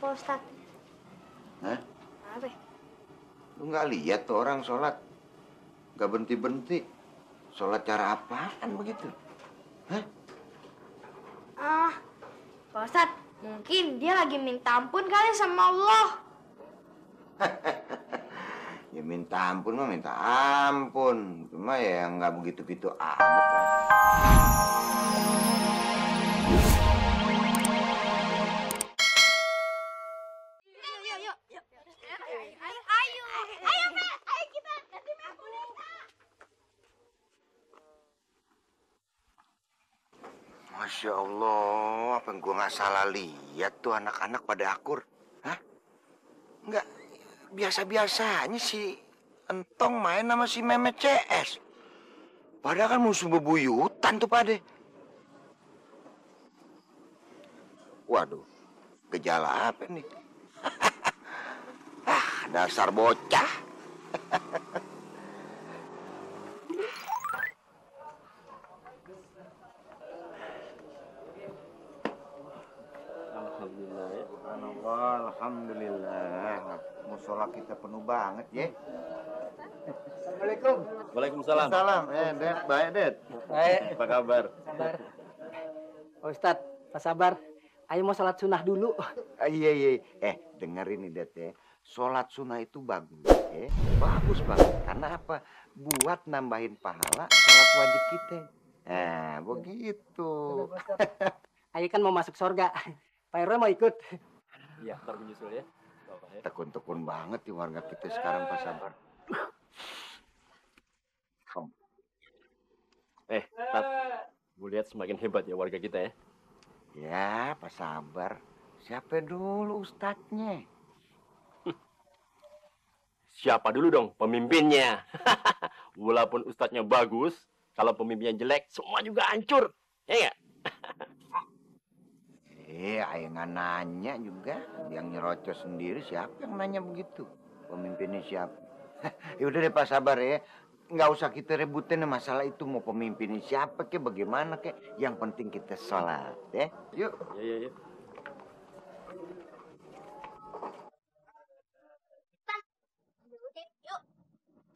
Pak Ustadz? Hah? Apa? Lu nggak lihat tuh orang sholat? Nggak berhenti-berhenti. Sholat cara apaan begitu? Hah? Pak Ustadz, mungkin dia lagi minta ampun kali sama Allah. Ya minta ampun mah minta ampun. Cuma ya nggak begitu-gitu amat lah. Masya Allah, apa gua nggak salah lihat tuh anak-anak pada akur? Hah? Nggak, biasa-biasanya si Entong main sama si Mehmet CS. Padahal kan musuh bebuyutan tuh pade. Waduh, gejala apa nih? Dasar bocah. Alhamdulillah ya. Alhamdulillah. Musola kita penuh banget ya. Assalamualaikum. Waalaikumsalam. Salam. Det, baik Det. Baik. Apa kabar? Sabar. Pak Ustadz, Pak Sabar. Ayo mau sholat sunnah dulu. Iya. Dengerin nih Det ya. Sholat sunnah itu bagus ya. Bagus banget. Karena apa? Buat nambahin pahala sholat wajib kita. Nah, begitu. Ayo kan mau masuk surga. Pak RW mau ikut. Iya, ntar menyusul ya. Bapak ya. Tekun-tekun banget di warga kita sekarang Pak Sabar. Tat, gue lihat semakin hebat ya warga kita ya. Ya, Pak Sabar. Siapa dulu ustadznya? Siapa dulu dong pemimpinnya? Walaupun ustadznya bagus, kalau pemimpinnya jelek, semua juga hancur. Ya nggak? Ayo nggak nanya juga. Yang nyerocos sendiri siapa yang nanya begitu? Pemimpinnya siapa? Ya udah deh Pak Sabar ya. Nggak usah kita rebutin masalah itu. Mau pemimpinnya siapa kek, bagaimana kek. Yang penting kita sholat ya. Yuk. Iya.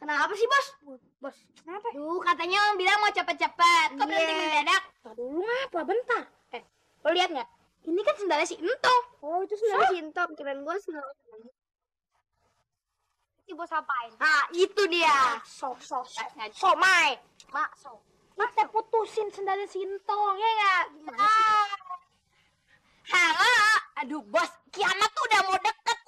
Kenapa sih, Bos? Bos, kenapa? Duh, katanya Om bilang mau cepet-cepet. Kok berhenti mendadak? Dulu ngapa? Bentar. Lo lihat nggak? Ini kan sendalnya si Entong. Oh, itu sendalnya si Entong. Kirain gue sendal. Si Bos apain? Nah, itu dia. Somai. Mak, kita putusin sendalnya si Entong, ya nggak? Gimana sih? Halo. Aduh, Bos. Kiamat tuh udah mau deket.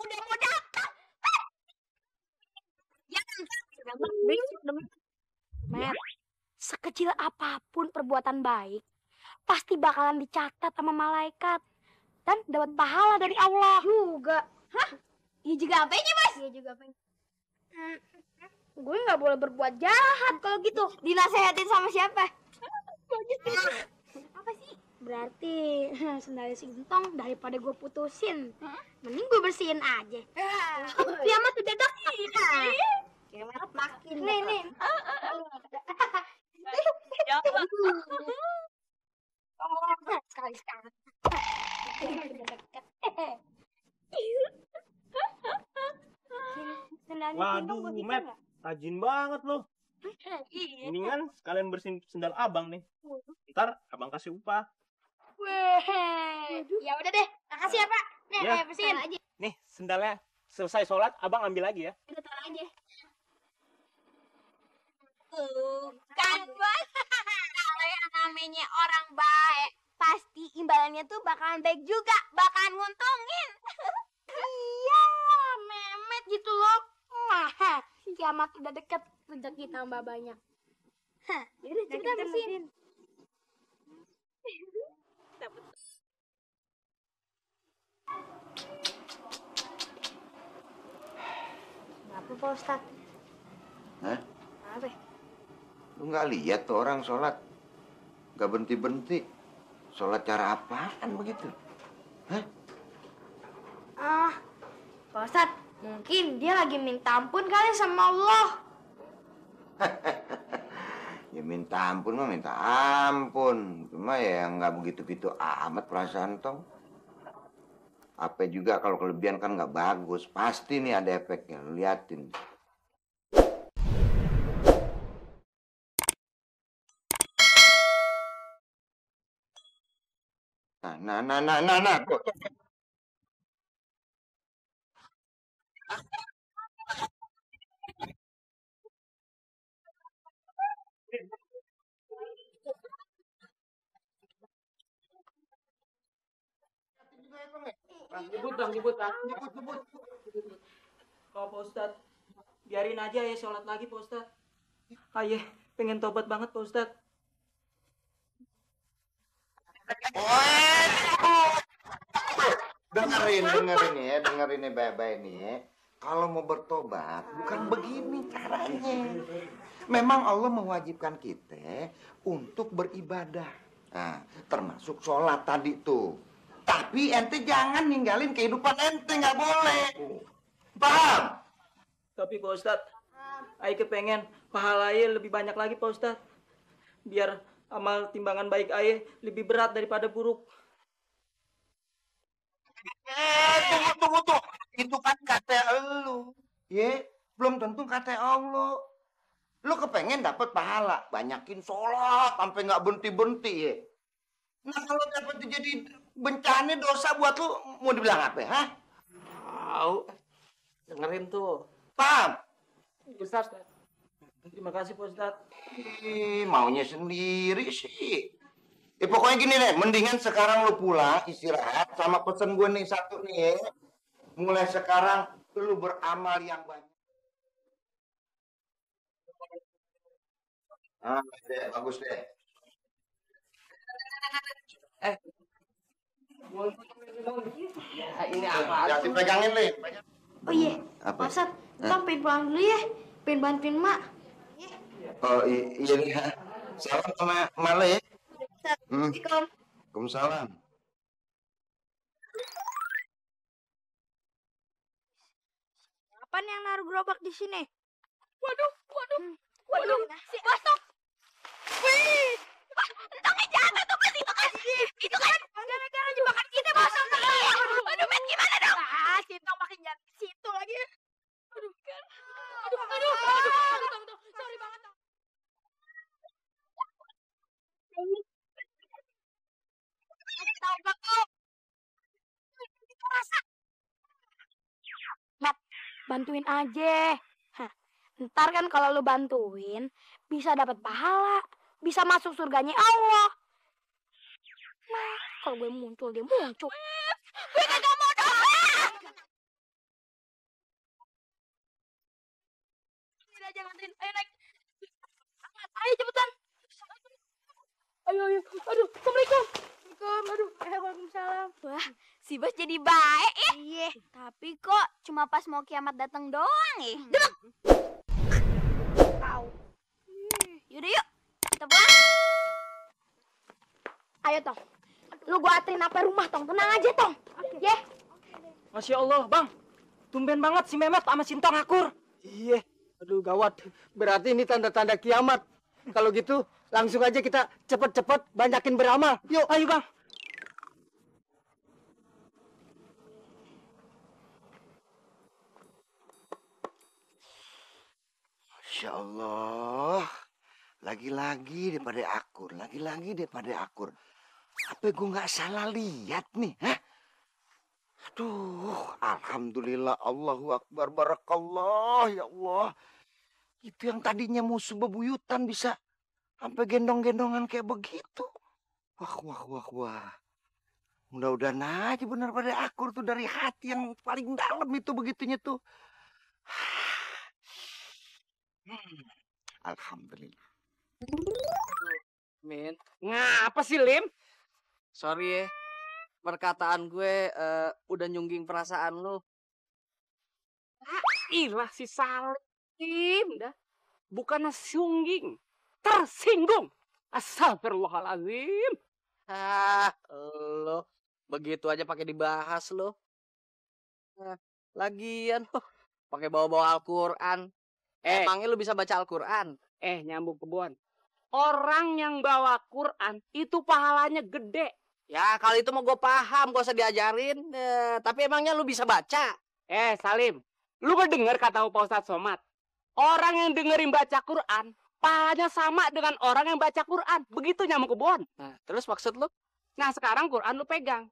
Mer, sekecil apapun perbuatan baik pasti bakalan dicatat sama malaikat dan dapat pahala dari Allah juga. Hah? Iya juga apanya, Mas? Iya juga apanya? Gue nggak boleh berbuat jahat kalau gitu. Dinasehatin sama siapa? Apa sih? Berarti sendalnya si Gentong daripada gue putusin, mending gue bersihin aja. Kiamat udah dekat. Kiamat makin nih. Sekali. Waduh, Met, rajin banget loh. Mendingan sekalian bersihin sendal abang nih. Ntar abang kasih upah. Ya udah deh, makasih ya Pak. Nih, Ya. bersihin aja. Nih, sendalnya selesai sholat, abang ambil lagi ya. Kita taruh aja. Kan, Bos. Kalau yang namanya orang baik, pasti imbalannya tuh bakalan baik juga, bakalan nguntungin. Iya, Mehmet gitu loh. Kiamat udah deket, rezeki tambah banyak. Yaudah, kita bersihin. Apa Pak Ustadz? Hah? Apa? Lu nggak lihat tuh orang sholat? Nggak berhenti-berhenti. Sholat cara apaan begitu? Hah? Pak Ustadz, mungkin dia lagi minta ampun kali sama Allah. Ya minta ampun mah minta ampun. Cuma ya nggak begitu-gitu amat perasaan tong. Apa juga kalau kelebihan kan nggak bagus. Pasti nih ada efeknya. Lu liatin. Nah. Tuh. Bang, jemput bang. Oh Pak Ustadz, biarin aja ya sholat lagi Pak Ustadz. Ayah pengen tobat banget Pak Ustadz. Dengerin nih baik-baik nih ya. Kalau mau bertobat, bukan begini caranya. Memang Allah mewajibkan kita untuk beribadah. Nah, termasuk sholat tadi tuh. Tapi ente jangan ninggalin kehidupan ente, nggak boleh. Paham? Tapi Pak Ustadz, ayah kepengen pahala ayah lebih banyak lagi Pak Ustadz. Biar amal timbangan baik ayah lebih berat daripada buruk. Tunggu. Itu kan kata elu. Ya, belum tentu kata Allah. Lu kepengen dapat pahala, banyakin sholat sampai nggak berhenti-berhenti ya. Nah kalau dapat jadi bencana dosa buat lu, mau dibilang apa? Hah? Tahu. Dengerin tuh. Paham? Ustadz. Terima kasih Pak Ustadz. Maunya sendiri sih. Pokoknya gini deh, mendingan sekarang lu pulang istirahat sama pesen gue nih satu nih ya. Mulai sekarang lu beramal yang banyak. Bagus deh. Ini apa? Jangan dipegangin nih. Oh iya, Apa? Pak Ustadz, Bang pengen pulang dulu ya. Pengen bantuin Mak. Oh iya nih. Salam sama Male ya. Assalamualaikum. Waalaikumsalam. Apaan yang naruh gerobak di sini? Waduh. Si Bosok. Wih. Entongnya jatuh tuh pas itu kan. Itu kan gara-gara jebakan kita Bosok. Aduh, Met gimana dong? Ah, si Entong makin jatuh ke situ lagi. Aduh, kan. Aduh. Sorry banget, Tong. Tahu gak kau? Kita rasa. Mat, bantuin aja. Hah, ntar kan kalau lu bantuin, bisa dapat pahala, bisa masuk surganya Allah. Nah, kalau gue muncul, dia muncul. Gue kagak mau dong. Udah aja nganterin, ayo naik. Ayo cepetan. Ayo. Aduh, Assalamualaikum. Aduh, waalaikumsalam. Wah, si Bos jadi baik ya. Iya. Tapi kok cuma pas mau kiamat datang doang ya? Duduk. Tahu. Yaudah yuk, kita pulang. Ayo Tong, lu gua anterin sampai rumah Tong, tenang aja Tong. Ya. Masya Allah bang, tumben banget si Mehmet sama Sintong akur. Iya, aduh gawat. Berarti ini tanda-tanda kiamat. Kalau gitu, langsung aja kita cepet-cepet banyakin beramal. Yuk, Ayo bang. Masya Allah. Lagi-lagi daripada akur. Apa gue nggak salah lihat nih, hah? Aduh, alhamdulillah, Allahu Akbar, barakallah, ya Allah. Itu yang tadinya musuh bebuyutan bisa sampai gendong-gendongan kayak begitu. Wah. Mudah-mudahan aja benar pada akur tuh dari hati yang paling dalam itu begitunya tuh. Alhamdulillah. Min. Ngapa sih, Lim? Sorry ya. Perkataan gue udah nyungging perasaan lu. Ilah si Salim dah. Bukannya sungging, tersinggung. Astagfirullahaladzim. Lo begitu aja pakai dibahas lo. Lagian lo pakai bawa-bawa Al-Qur'an. Emangnya lu bisa baca Al-Qur'an? Nyambung kebun. Orang yang bawa Quran itu pahalanya gede. Ya, kalau itu mau gue paham, gak usah diajarin. Tapi emangnya lu bisa baca? Salim, lu gak denger kata Pak Ustadz Somad? Orang yang dengerin baca Quran, pahalanya sama dengan orang yang baca Quran. Begitu nyamuk kebon. Nah, terus maksud lu? Nah, sekarang Quran lu pegang.